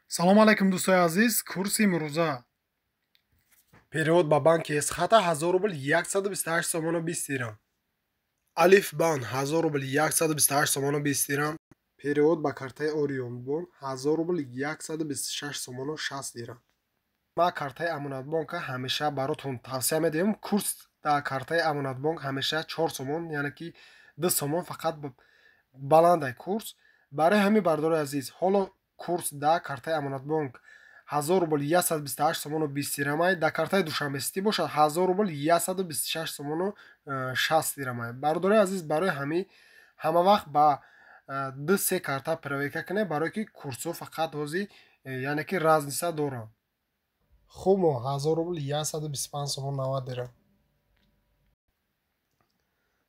Салом алайкум, дӯстои азиз. Курси имрӯза: Перевод ба банки Эсхата 1000 рубл 128 сомону 20 дирам. Алиф Банк 1000 рубл 128 сомону 20 дирам. Перевод ба картаи Орионбонк 1000 рубл 126 сомону 60 дирам. Ма картаи Амонатбонка ҳамеша баротон тавсия медиҳем. Курс дар картаи Амонатбонк ҳамеша 4 сомон, яъне ки 2 сомон фақат баландай курс. Барои ҳамин, бардорои азиз, ҳоло курс дар картаи Амонатбонк 1000 рубл 128 сомону 20 дирамай, дар картаи Душанбеситӣ бошад 1000 рубл 126 сомону 60 дирамай. Бародарои азиз, барои ҳамин ҳама вақт ба ду се карта проверка кунед, барое ки курсҳо фақат ҳозир, яъне ки разница доранд. Хумо 1000 рубл 125 сомон 90 дирам.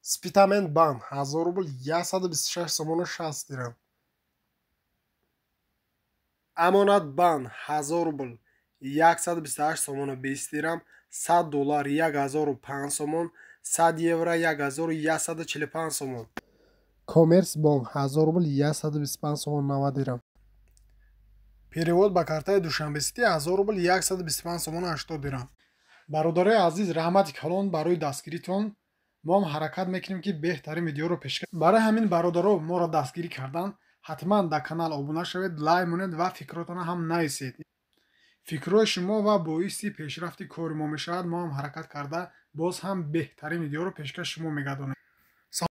Спитамен Банк 1000 рубл 126 сомону 60 дирам. Амонатбанк 1000 рубл 128 сомону 20 дирам. 100 доллар 1005 сомон, 100 евро 1145 сомон. Коммерсбонк 1000 рубл 125 сомон 90 дирам. Перевод ба картаи Душанбеситӣ 1000 рубл 125 сомону 80 дирам. Бародарои азиз, раҳмати калон барои дастгиритон. Мо ҳам ҳаракат мекунем, ки беҳтарин видеоро пешкаш. Барои ҳамин, бародаро, моро дастгирӣ кардан ҳатман дар канал обуна шавед, лайк монед ва фикротонро ҳам нависед. Фикрҳои шумо ва боиси пешрафти кори мо мешавад. Мо ҳам ҳаракат карда, боз ҳам беҳтарин видеоро пешкаш шумо мегардонем.